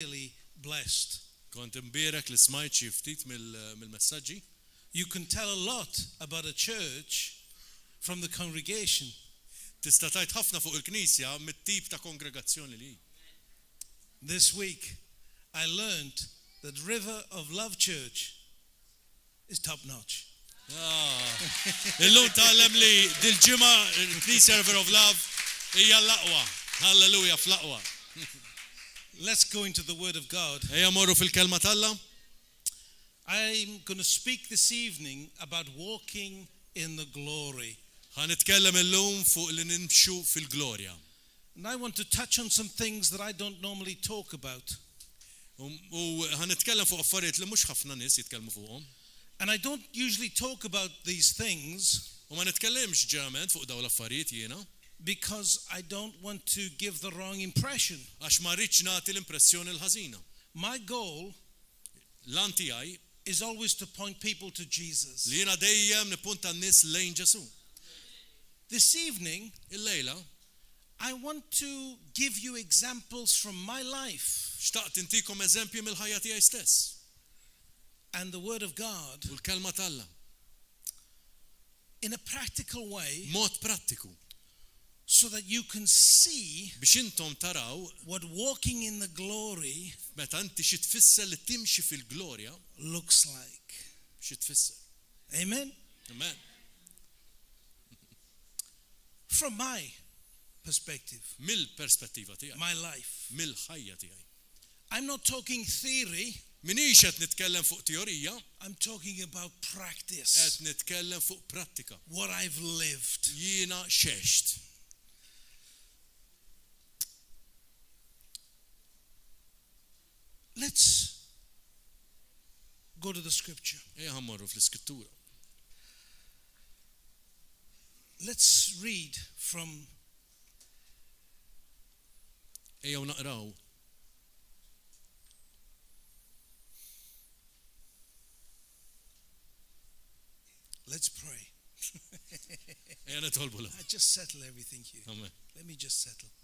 Really blessed. Kont imbierek li smajt xi ftit mill-messaġġi. You can tell a lot about a church from the congregation. Tista' tgħid ħafna fuq il-knisja mit-tip ta' kongregazzjoni li hi. This week I learnt that River of Love Church is top notch. Illum tgħallem li dil-ġimgħa l-Knisja River of Love hija l-aqwa. Halleluja fl-aqwa. Let's go into the Word of God. Ejja morru fil-Kelma t'Alla. I'm going to speak this evening about walking in the glory. Ħa nitkellem illum fuq li nimxu fil-glorja. And I want to touch on some things that I don't normally talk about. U ħa nitkellem fuq affarijiet li mhux ħafna nies jitkellmu fuqhom. And I don't usually talk about these things. U ma nitkellimx ġeneralment fuq dawn l-affarijiet jiena. Because I don't want to give the wrong impression. Għax ma rridx nagħti l-impressjoni l-ħażina. My goal L-għan tiegħi is always to point people to Jesus. Li jiena dejjem nippunta n-nies lejn Ġesù. This evening, Illejla, I want to give you examples from my life. Xtaqt intikom eżempji mill-ħajja tiegħi stess. And the Word of God. U l-Kelma t'Alla. In a practical way. Mod prattiku. So that you can see. Biex intom taraw. What walking in the glory. Meta inti xi tfisser li timxi fil-glorja. Looks like. Xi tfisser. Amen. Amen. From my perspective. Mill-perspettiva tiegħi. My life. Mill-ħajja tiegħi. I'm not talking theory. Minix qed nitkellem fuq teorija. I'm talking about practice. Qed nitkellem fuq prattika. What I've lived. Jiena x'għext. Let's go to the scripture. Ejja ħa mmorru fl-iskrittura. Let's read from Ejjew naqraw. Let's pray. Ejja nitolbu l I just settle everything here. Amen. Let me just settle.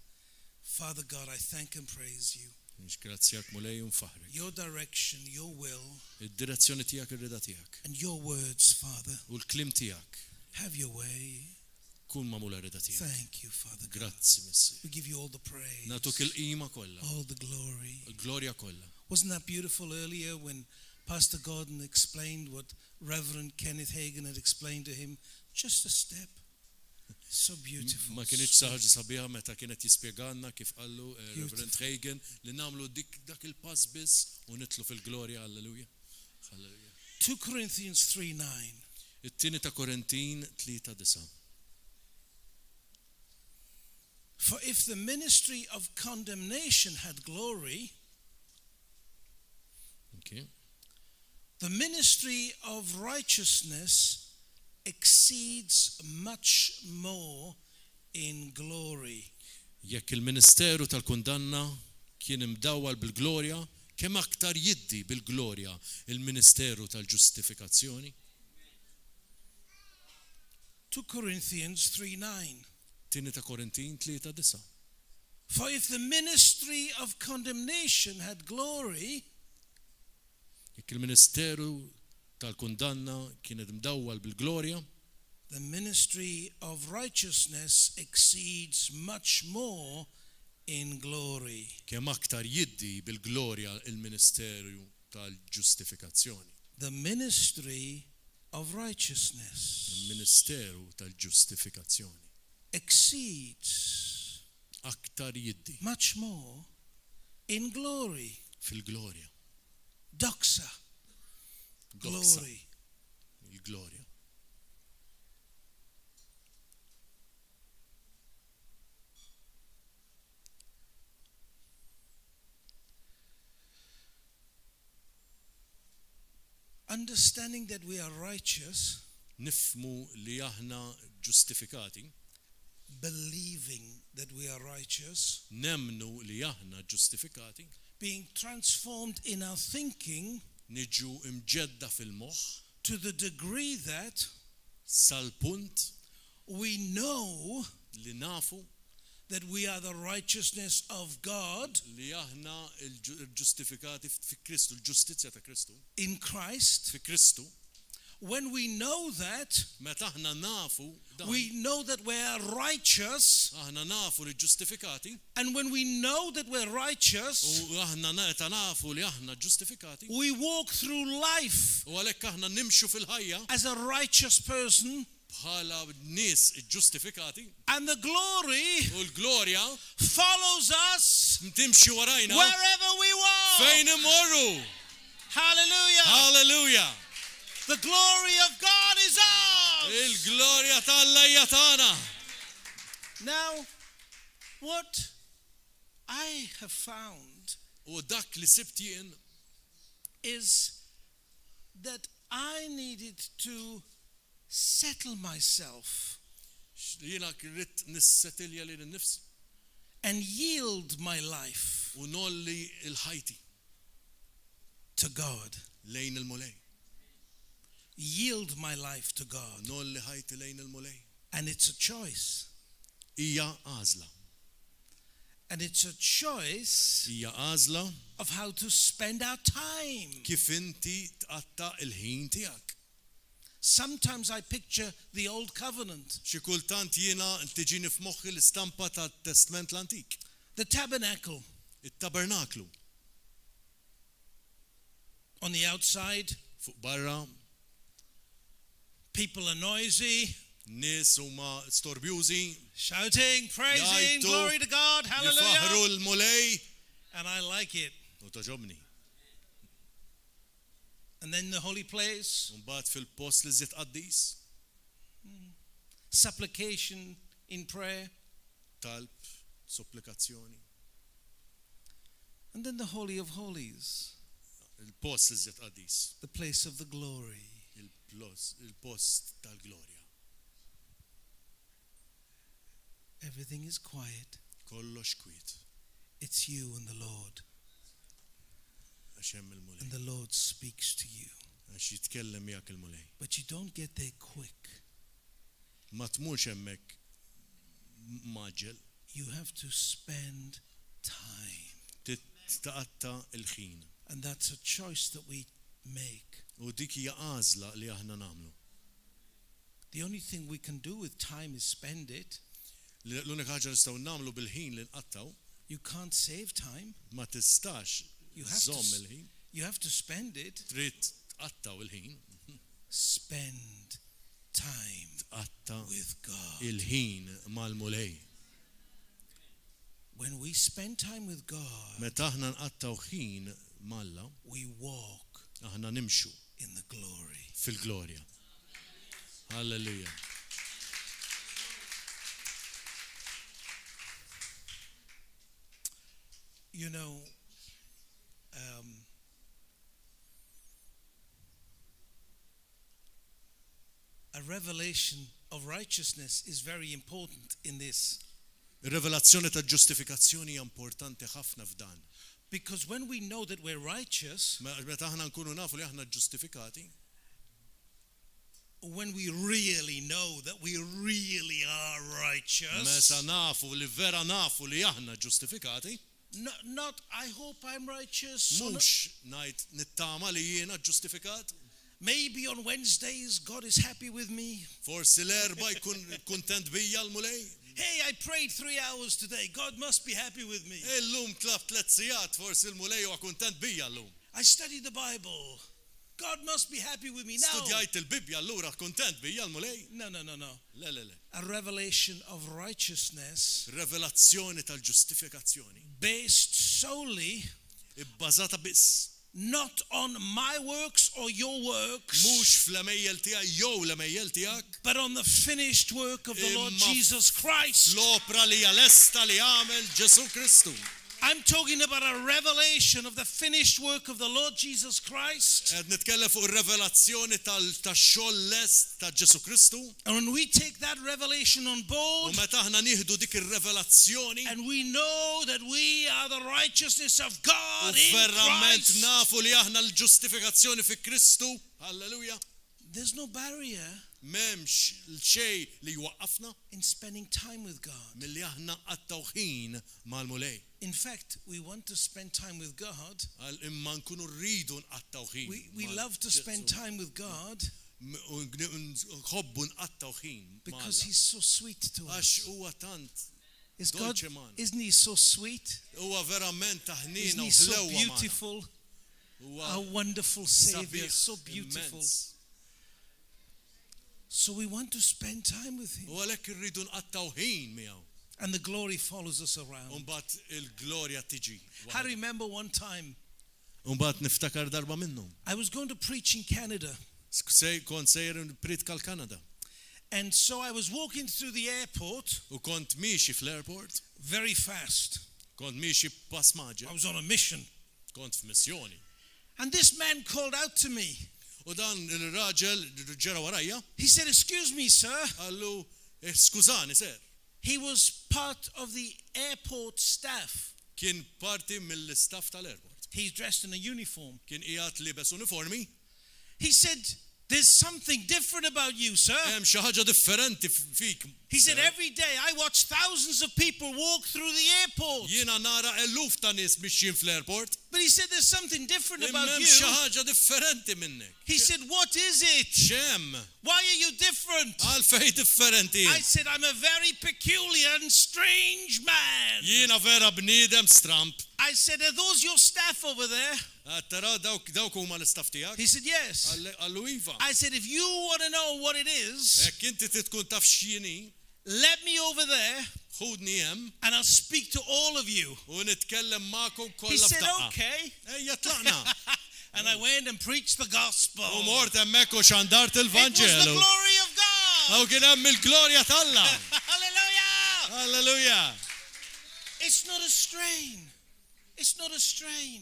Father God, I thank and praise you. Nixgrazzjak Mulej u nfaħħrek. Your direction, your will. Id-direzzjoni tiegħek ir-rieda tiegħek. And your words, Father. U l-kliem tiegħek. Have your way. Kun magħmula r-rieda tiegħek. Thank you, Father God. Grazzi, Missier. We give you all the praise. Nagħtuk il-qima kollha. All the glory. Il-glorja kollha. Wasn't that beautiful earlier when Pastor Gordon explained what Reverend Kenneth Hagin had explained to him? Just a step. So beautiful. Ma kinitx xi ħaġa sabiħa meta kien qed jispjegalna kif qallu Reverend Hagin li nagħmlu dik dak il-pass biss u nidħlu fil-glorja, alleluja. Alleluja. 2 Corinthians 3:9. It-tieni ta' Korintin 3:9. For if the ministry of condemnation had glory, Okay. The ministry of righteousness exceeds much more in glory. Jekk il-ministeru tal-kundanna kien imdawwal bil-glorja, kemm aktar jiddi bil-glorja l-ministeru tal-ġustifikazzjoni? 2 Corinthians 3:9. Tieni ta' Korintin 3:9. For if the ministry of condemnation had glory, Jekk il-ministeru tal-kundanna kienet mdawwal bil-glorja, the ministry of righteousness exceeds much more in glory. Kemm aktar jiddi bil-glorja l-ministeru tal-ġustifikazzjoni. The ministry of righteousness. Il-ministeru tal-ġustifikazzjoni. Exceeds. Aktar jiddi. Much more in glory. Fil-glorja. Doxa. Doxa. Glory. Il-glorja. Understanding that we are righteous. Nifhmu li aħna ġustifikati. Believing that we are righteous. Nemmnu li aħna ġustifikati. Being transformed in our thinking. Niġu imġedda fil-moħħ. To the degree that. Sal-punt. We know. Li nafu. that we are the righteousness of God Li aħna il-ġustifikati fi Kristu, il-ġustizzja ta' Kristu, in Christ, fi Kristu, when we know that, meta aħna nafu dan, we know that we are righteous, aħna nafu li ġustifikati, and when we know that we're righteous, u aħna meta nafu li aħna ġustifikati, we walk through life u għalhekk aħna nimxu fil-ħajja as a righteous person, bħala nies ġustifikati, and the glory u l-glorja follows us timxi warajna wherever we walk. fejn immorru. Hallelujah. Halleluja! The glory of God is ours. Il-glorja t'Alla hija tagħna. Now, what I have found U dak li sibt jien is that I needed to settle myself jiena rrid nissetilja lil innifsi and yield my life u nolli il-ħajti to God. lejn il-Mulej. Yield my life to God. Nolli ħajti lejn il-Mulej. And it's a choice. Hija għażla. And it's a choice Hija għażla of how to spend our time. kif inti tqatta' il-ħin tiegħek. Sometimes I picture the old covenant, Xi kultant jiena tiġini f'moħħi l-istampa tat-Testment l-Antik, the tabernacle. it-tabernaklu. On the outside, Fuq barra, people are noisy, nies huma storbjużi, shouting, praising, Jgħajtu, glory to God, hallelujah. jifaħru l-Mulej And I like it. u togħġobni. And then the holy place, Mbagħad fil-post li żied qaddis, supplication in prayer, talb, supplikazzjoni. and then the holy of holies, Il-post li żied qaddis, the place of the glory. il-plos- il-post tal-glorja. Everything is quiet. Kollox kwiet It's you and the Lord, għax hemm il-Mulej. and the Lord speaks to you. Għax jitkellem miegħek il-Mulej. But you don't get there quick. Ma tmurx hemmhekk maġel, You have to spend time. titqatta il-ħin. And that's a choice that we make. U dik hija għażla li aħna nagħmlu. The only thing we can do with time is spend it. Li- L-unika ħaġa nistgħu nagħmlu bil-ħin li nqattaw You can't save time. ma tistax You have to żomm s- il-ħin, You have to spend it. trid tqattaw il-ħin, Spend time tqatta with God. il-ħin mal-Mulej. When we spend time with God, Meta aħna nqattaw ħin m'Alla, we walk aħna nimxu in the glory. fil-glorja. Halleluja. You know, a revelation of righteousness is very important in this. Ir-revelazzjoni ta' ġustifikazzjoni hija importanti ħafna f'dan. Because when we know that we're righteous, Meta aħna nkunu nafu li aħna ġustifikati, when we really know that we really are righteous, meta nafu li vera nafu li aħna ġustifikati, not I hope I'm righteous. or not- mhux ngħid nittama li jiena ġustifikat, Maybe on Wednesdays God is happy with me. forsi l-erba jkun kuntent bija l-Mulej. Hey, I prayed 3 hours today. God must be happy with me. Illum tlabt tliet sigħat, forsi l-Mulej huwa kuntent bija llum. I studied the Bible. God must be happy with me now. Studjajt il-Bibja allura kuntent bija l-Mulej. No. Le. A revelation of righteousness Revelazzjoni tal-ġustifikazzjoni. based solely Ibbażata biss not on my works or your works, mhux fl-għemejjel tiegħi jew l-għemejjel tiegħek, but on the finished work of the Lord Imma Jesus Christ. l-opra li hija lesta li għamel Ġesu Kristu. I'm talking about a revelation of the finished work of the Lord Jesus Christ. Qed nitkellem fuq ir-revelazzjoni tax-xogħol lest ta' Ġesu Kristu. And when we take that revelation on U board meta aħna nieħdu dik ir-revelazzjoni and we know that we are the righteousness of u God in verament Christ, nafu li aħna l-ġustifikazzjoni fi Kristu, halleluja, there's no barrier. M'hemmx xejn li jwaqqafna in spending time with God. milli aħna nqattgħu ħin mal-Mulej. In fact, we want to spend time with God. Għal imma nkunu rridu nqattgħu ħin. We mal love to spend Ġesù. time with God U nħobbu nqattgħu ħin ma' because Alla. He's so sweet to Għax us. huwa tant Is God, dolce magħna. isn't He so sweet? Huwa verament ta' Isn't ħnina He u so ħlewwa magħna. beautiful? Huwa Our wonderful Savior, sabiħ so beautiful. immens. So we want to spend time with Him. U għalhekk irridu nqattgħu ħin miegħu. And the glory follows us U around. mbagħad il-glorja tiġi. I remember one time U mbagħad niftakar darba minnhom. I was going to preach in Canada. Sej kont sejjer pritka l-Kanada. And so I was walking through the airport U kont miexi fl-airport, very fast. kont miexi pass maġel, I was on a mission. kont f'missjoni. And this man called out to me. U dan il-raġel ġera warajja, He said, Excuse me, sir. qallu, "Eh, skużani, ser. He was part of the airport staff. Kien parti mill-istaff tal-airport. He's dressed in a uniform. Kien qiegħed libes uniformi, He said, There's something different about you, sir. hemm xi ħaġa differenti fik. He said, Every day I watch thousands of people walk through the airport. Jiena nara eluf ta' nies mixjin fl-airport, But he said, There's something different imma about hemm you. xi ħaġa differenti minnek. He said, What is it? X'hemm? Why are you different? Għalfej differenti. I said, I'm a very peculiar and strange man. Jiena vera bniedem stramp. I said, Are those your staff over there? Ah, Tara dawk dawk huma l-istaff tiegħek? He said, Yes. Qallu iva. I said, If you want to know what it is, Jekk inti trid tkun taf x'jieni, let me over there ħudni hemm and I'll speak to all of you. u nitkellem magħkom He kollha said, f'daqqa. Okay. Ejja tlaqna. And I went and preached the gospel. U mort hemmhekk u xandart It was the il-Vanġelu. glory of God. Aw kien hemm il-glorja t'Alla. Hallelujah. Alleluja. It's not a strain. It's not a strain.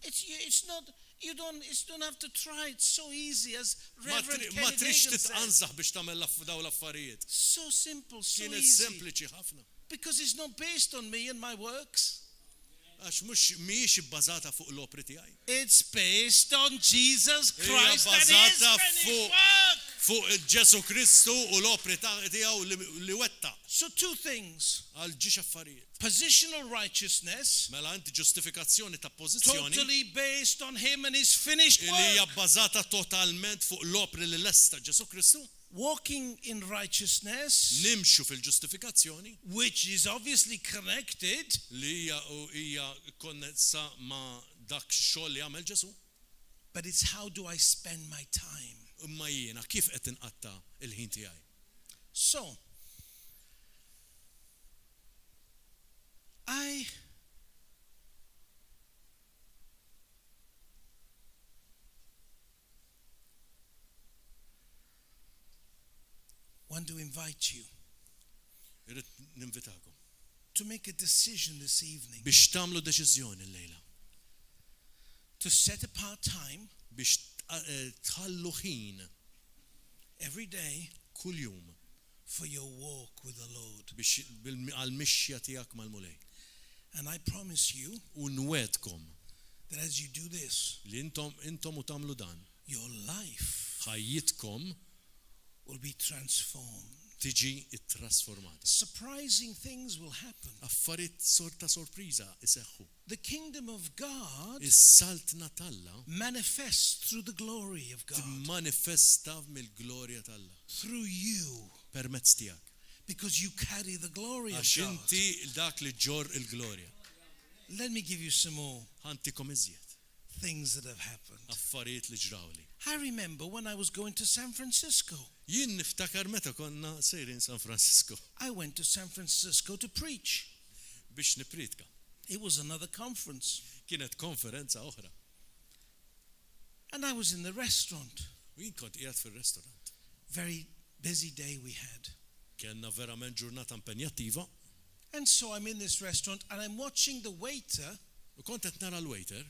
It's, you, it's not, you don't, it's don't have to try. It's so easy, as Ma Reverend tri- ma Kenneth trix Hagin said. titqanżaħ biex tagħmel daw l-affarijiet. So simple, so Kienet easy. sempliċi ħafna. Because it's not based on me and my works. Għax mhux mhijiex ibbażata fuq l-opri tiegħi. It's based on Jesus Hija Christ and his bbażata finished fuq- work. Fuq Ġesu Kristu u l-opri tiegħu li wettaq So two things. għal ġiex affarijiet. Positional righteousness, Mela inti ġustifikazzjoni ta' pożizzjoni totally based on him and his finished li hija work. bbażata totalment fuq l-opri li lesta Ġesu Kristu. Walking in righteousness, Nimxu fil-ġustifikazzjoni which is obviously connected li hija u hija konnessa ma' dak xogħol li għamel Ġesu. But it's how do I spend my time? Imma jiena kif qed inqatta' il-ħin tiegħi. So, I want to invite you Irrid ninvitakom to make a decision this evening biex tagħmlu deċiżjoni llejla to set apart time biex tħallu ħin every day kuljum for your walk with the Lord. biex għal-mixja tiegħek mal-Mulej. And I promise you U nwedkom that as you do this, li intom intom u tagħmlu dan your life ħajjitkom will be transformed. tiġi ttrasformata. Surprising things will happen. Affarijiet sort ta' sorpriża iseħħu. The kingdom of God Is-saltna t'Alla manifests through the glory of God, timmanifesta mill-glorja t'Alla through you, permezz tiegħek. because you carry the glory of Għax God. inti dak li ġor il-glorja. Let me give you some more Ħantikom iżjed things that have happened. affarijiet li ġrawli. I remember when I was going to San Francisco. Jien niftakar meta konna sejrin San Francisco I went to San Francisco to preach. biex nipritka. It was another conference. Kienet konferenza oħra. And I was in the restaurant. U jien kont qiegħed fir-restaurant. Very busy day we had. Kenna verament ġurnata impenjattiva And so I'm in this restaurant and I'm watching the waiter u kont qed nara l-waiter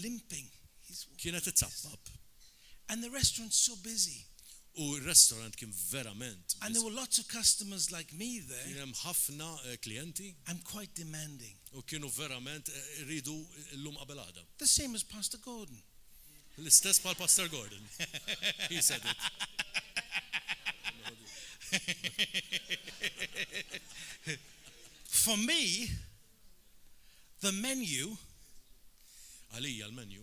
limping. He's, kienet itzappap and the restaurant's so busy. u r-restaurant kien verament. And there were lots of customers like me there. Kien hemm ħafna eh, klijenti I'm quite demanding. u kienu verament eh, iridu llum qabel għada. The same as Pastor Gordon. L-istess bħal Pastor Gordon. He said it. For me, the menu Għalija l-menu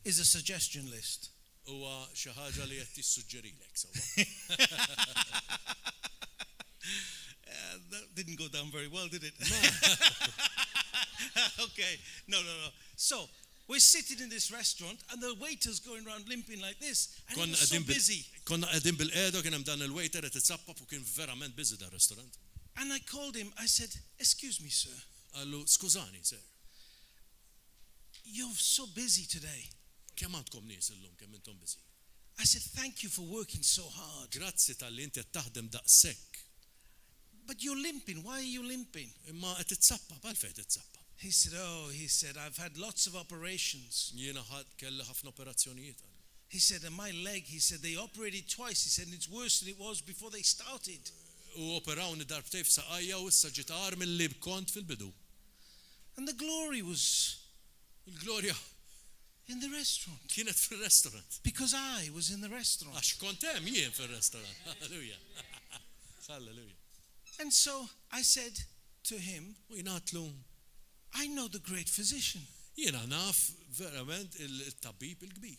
is a suggestion list. huwa xi ħaġa li qed tissuġġerilek sewwa. That didn't go down very well, did it? Okay. No. So we're sitting in this restaurant, and the waiter's going around limping like this, and he Konna was so qegħdin bil- busy. konna qegħdin bil-qiegħda kien hemm dan il-waiter qed itzappap u kien verament busy dan restaurant. And I called him. I said, "Excuse me, sir. Qallu, skużani, sir, You're so busy today." kemm għandkom nies illum kemm intom busy. I said, "Thank you for working so hard, Grazzi talli inti qed taħdem daqshekk. but you're limping. Why are you limping?" Imma qed titzappap għalfejn titzappap. He said, "Oh, he said, I've had lots of operations." Jiena ħadd kelli ħafna operazzjonijiet. qallu. He said, "And my leg," he said, "they operated twice." He said, "And it's worse than it was before they started." U operawni darbtejn f'saqajja u issa ġiet agħar milli kont fil-bidu. And the glory was Il-glorja in the restaurant kienet fil-restaurant. because I was in the restaurant. Għax kont hemm jien fil-restaurant. Halleluja. Halleluja. And so I said to him, U jien għedtlu, "I know the great physician." jiena naf verament il-tabib il-kbir.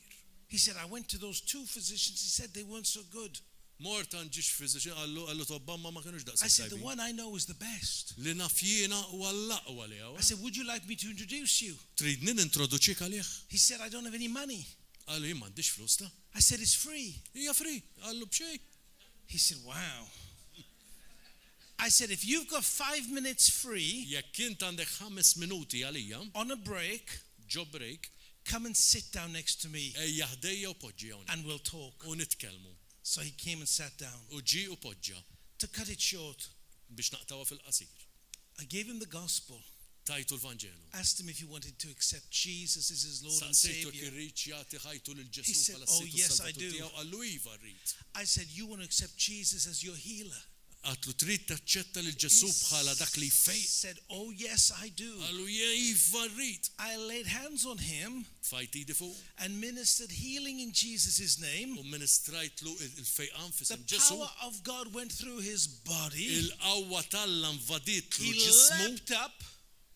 He said, "I went to those two physicians." He said they weren't so good. Mort għand żewġ physician qallu tobba ma ma kienux I daqshekk said, "The tajbin. one I know is the best." Li naf jiena u għall-aqwa li I hawn. said, "Would you like me to introduce you?" Tridni nintroduċik għalih? He said, "I don't have any money." Qallu jien m'għandix flus ta' I said, "It's free." Hija free. Qallu b'xejn. He said, "Wow." I said, "If you've got 5 minutes free Jekk int għandek 5 minuti għalija, on a break, ġo break, come and sit down next to me ejja ħdejja u poġġi hawnhekk. and we'll talk." U nitkellmu. So he came and sat down. U ġi u poġġa To cut it short, biex naqtgħuha fil-qasir. I gave him the gospel, Tajtu l-Vanġelu. asked him if he wanted to accept Jesus as his Lord and Saqsejtu Savior. jekk iridx jagħti ħajtu lil He Ġesu said, bħala "Oh, s-Sid u yes, I s-Salvatur do." tiegħu. Qallu iva rrid. I said, "You want to accept Jesus as your healer?" Għedtlu trid taċċetta lil Ġesu bħala dak li He fejjaq. said, "Oh, yes, I do." Qallu iva rrid. I laid hands on him Tfajt idi fuq and ministered healing in Jesus' name. u ministrajtlu il-fejqan The f'isem Ġesu. power of God went through his body. Il-qawwa t'Alla invaditlu He ġismu leapt up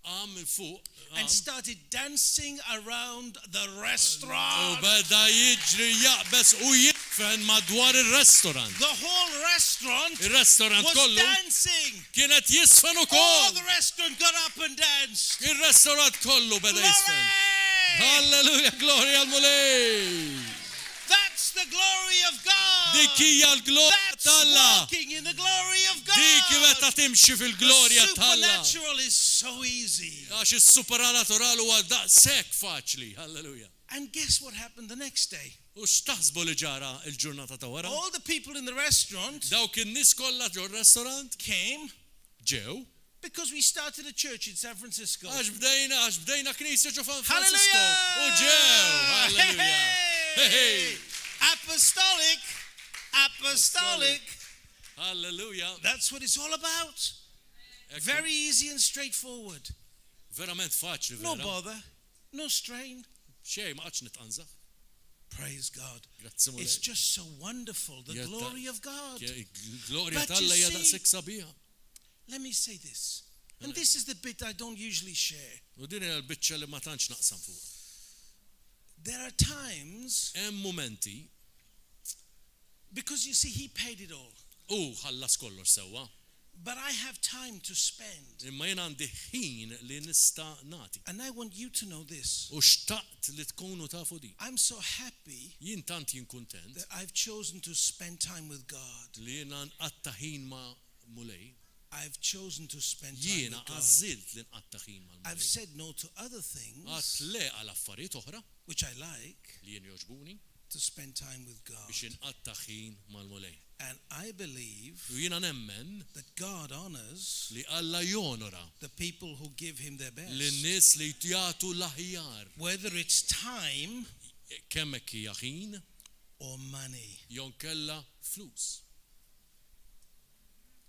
qam minn fuq and qam, started dancing around the u restaurant. beda jiġri jaqbes u jiżfen madwar il-restaurant. The whole restaurant Il-restaurant was kollu dancing. kienet jiżfen All ukoll. the restaurant got up and danced. Il-restaurant kollu beda jiżfen. Glory! Halleluja, gloria għall-Mulej. That's the glory of God. Dik hija l-glorja That's t'Alla. walking in the glory of God. Dik meta timxi fil-glorja The t'Alla. supernatural is so easy. Għax is-supranatural huwa daqshekk faċli. Halleluja. And guess what happened the next day? U x'taħsbu li ġara il-ġurnata ta' wara? All the people in the restaurant Dawk in-nies kollha ġo restaurant came ġew because we started a church in San Francisco. għax bdejna knisja ġo San Francisco. Hallelujah! U ġew. Halleluja. Hey, Hey. Apostolic! Apostolic! Halleluja. That's what it's all about. Ekku, Very easy and straightforward. Verament faċli No vera. bother, no strain. Xejn ma qgħadx nitqanżaħ. Praise God. Grazzi Mulej. It's just so wonderful, the Yeah, glory of God. Glorja But you t'Alla hija see- daqshekk sabiħa. Let me say this. And this is the bit I don't usually share. U din hija l-biċċa li ma tantx naqsam fuq. There are times, Hemm momenti because you see, He paid it all. u ħallas kollox sewwa, But I have time to spend. imma jien għandi ħin li nista' nagħti. And I want you to know this. U xtaqt li tkunu tafu di. I'm so happy Jien tant jien kuntent that I've chosen to spend time with God. li jiena nqatta' ħin ma' Mulej. I've chosen to spend time Jiena with God. għażilt li nqatta' ħin I've mal-Mulej. said no to other things, Għedt le għal affarijiet oħra which I like, li jien jogħġbuni to spend time with God. biex inqatta' ħin mal-Mulej. And I believe U jiena nemmen that God honors li Alla jonora the people who give him their best. lin-nies li jagħtu l-aħjar Whether it's time kemm hekk hija ħin or money, jew inkella flus.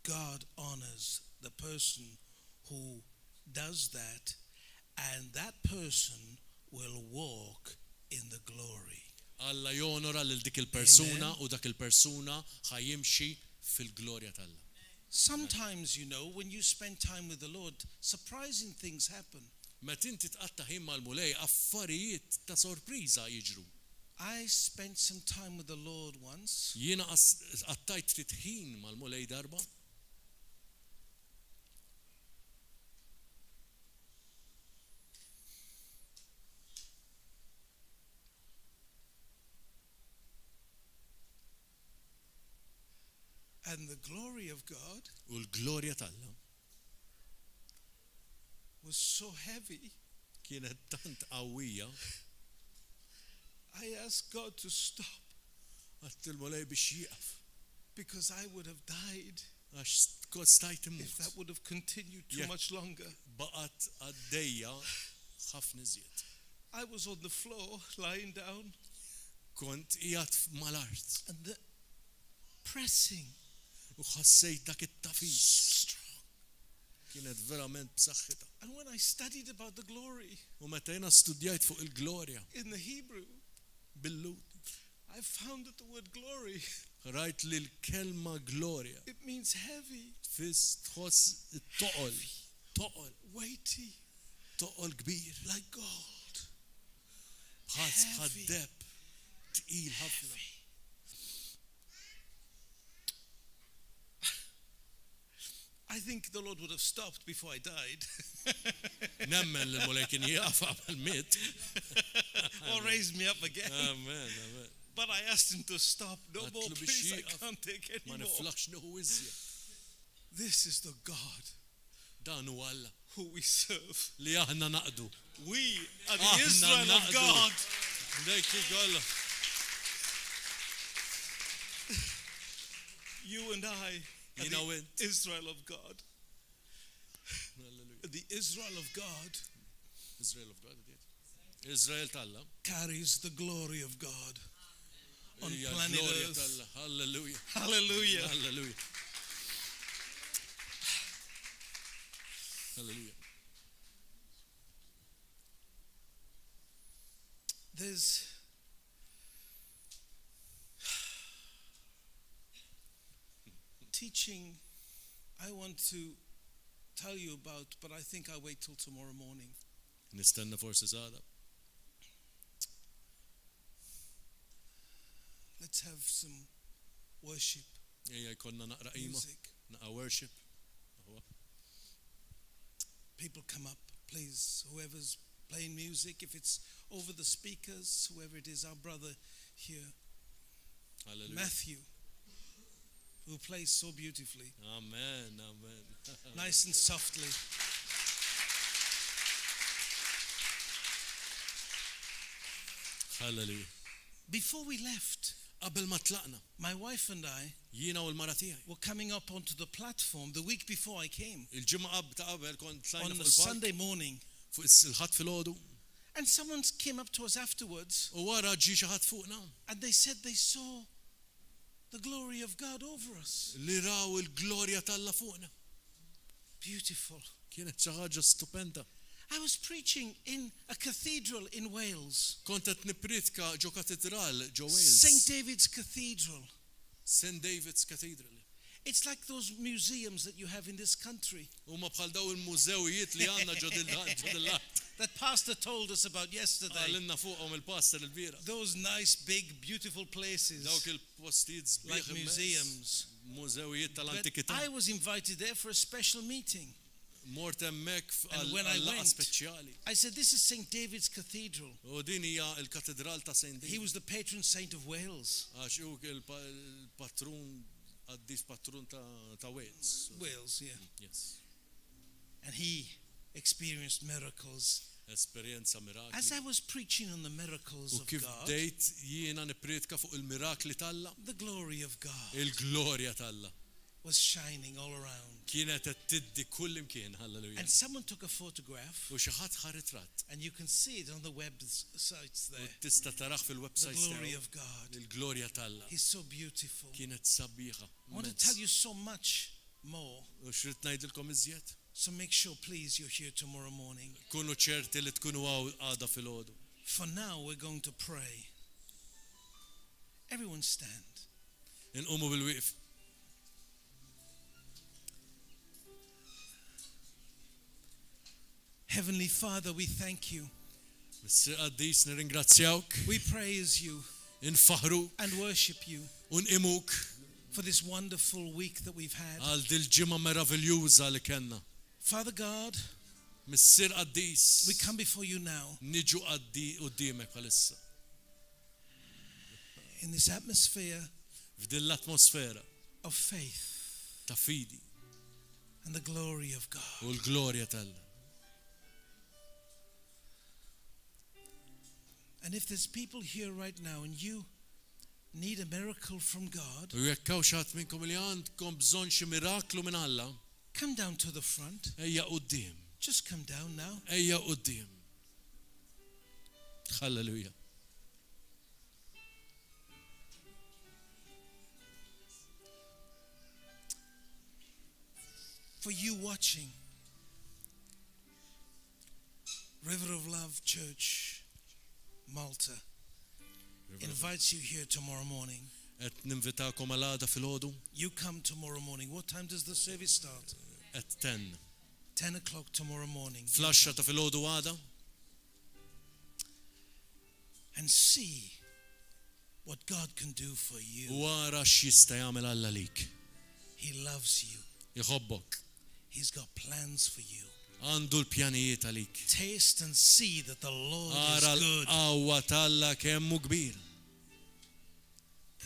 God honors the person who does that, and that person will walk in the glory. Alla jonora lil dik il-persuna Amen. u dak il-persuna ħa jimxi fil-glorja t'Alla. Sometimes, you know, when you spend time with the Lord, surprising things happen. Meta inti tqatta' ħin mal-Mulej affarijiet ta' sorpriża jiġru. I spent some time with the Lord once, Jiena qattajt ftit ħin mal-Mulej darba and the glory of God u l-glorja t'Alla was so heavy. kienet tant qawwija I asked God to stop għedt lill-Mulej biex jieqaf because I would have died għax kont stajt if immut. that would have continued too Yeah. much longer. Baqgħet għaddejja ħafna iżjed. I was on the floor lying down Kont qiegħed mal-art and the pressing u ħassejt dak it-tafis. strong. Kienet verament b'saħħitha. And when I studied about the glory U meta jiena studjajt fuq il-glorja in the Hebrew, bil-Lhud, I found that the word glory rajt li l-kelma glorja it means heavy, tfis tħoss toqol, toqol, weighty, toqol kbir, like gold. bħal Heavy. bħad-deb, tqil ħafna. I think the Lord would have stopped before I died Nemmen li l-Mulej kien jieqaf qabel mitt. or raised me up again. Amen, amen. But I asked him to stop. No Għedtlu more, biex please. I jieqaf. can't take Ma anymore. niflaħx nieħu iżjed. This is the God Dan huwa Alla who we serve. li aħna naqdu. We are the Aħna Israel of naqdu. God. Dik ikollha. You and I are Jiena u the int. Israel of God. Halleluja. The Israel of God Israel of God, diet. Israel t'Alla. carries the glory of God on Hija planet l-glorja Earth. t'Alla. Halleluja. Hallelujah. Halleluja. Halleluja. There's teaching I want to tell you about, but I think I'll wait till tomorrow morning. Nistenna forsi s'għada. Let's have some worship Ejja jkollna naqra qima, music. naqra worship. Aħwa. People come up, please. Whoever's playing music, if it's over the speakers, whoever it is, our brother here, Halleluja. Matthew, who plays so beautifully, Amen, amen. nice and softly. Halleluja. Before we left, Qabel ma tlaqna, my wife and I jiena u l-mara tiegħi. were coming up onto the platform the week before I came Il-ġimgħa ta' qabel kont tlajna on fuq the il-palk Sunday morning. fuq il-ħadd filgħodu And someone came up to us afterwards u wara ġie xi ħadd fuqna and they said they saw the glory of God over us. li raw il-glorja t'Alla fuqna. Beautiful. Kienet xi ħaġa stupenda. I was preaching in a cathedral in Wales, Kont qed nippritka ġo katedral ġo Wales. St. David's Cathedral. St. David's Cathedral. It's like those museums that you have in this country Huma bħal daw il-mużewijiet li għandna ġo dil-art. that Pastor told us about yesterday. Qalilna fuqhom il-pastor il-bieraħ. Those nice, big, beautiful places Dawk il-postijiet sbieħ like immens. museums. Mużewijiet But tal-antikità. I was invited there for a special meeting. Mort hemmhekk And when I għal laqgħa went- speċjali. I said, This is St. David's Cathedral. U din hija l-katedral ta' St. He David. was the patron saint of Wales. Għax hu il-patrun qaddis patrun ta' ta' Wales. Wales, yeah. Yes. And he experienced miracles. Esperjenza mirakli. As I was preaching on the miracles U of kif God, bdejt jiena nippriedka fuq il-mirakli t'Alla, the glory of God il-glorja t'Alla was shining all around. kienet qed tiddi kull imkien, halleluja. And someone took a photograph, U xi ħadd ħa ritratt and you can see it on the websites u there. tista' tarah The fil-website glory tiegħu. of God. Il-glorja t'Alla He's so beautiful. kienet sabiħa. I want to immens. tell you so much more. U xrid ngħidilkom iżjed? So make sure, please, you're here tomorrow morning. Kunu ċerti li tkunu hawn għada filgħodu. For now, we're going to pray. Everyone stand. Inqumu bil-wieqf. Heavenly Father, we thank you. Missier Qaddis nirringrazzjawk, We praise you infaħru and worship you u nqimuk for this wonderful week that we've had. għal dil-ġimgħa meraviljuża li kellna. Father God, Missier Qaddis, we come before you now niġu qaddi quddiemek bħalissa. in this atmosphere F'din l-atmosfera of faith ta' fidi and the glory of God. u l-glorja t'Alla. And if there's people here right now and you need a miracle from God, U jekk hawn xi ħadd minnkom li għandkom bżonn xi miraklu minn Alla, come down to the front. ejja quddiem, Just come down now. ejja quddiem. Halleluja. For you watching, River of Love Church, Malta, invites you here tomorrow morning. Qed ninvitakom għal għada filgħodu You come tomorrow morning. What time does the service start? at 10. 10 o'clock tomorrow morning. Fl-10 ta' filgħodu għada And see what God can do for you. u ara x'jista' jagħmel Alla lik. He loves you. Iħobbok. He's got plans for you. Għandu l-pjanijiet għalik. Taste and see that the Lord Ara is good. l-qawwa t'Alla kemm hu kbir.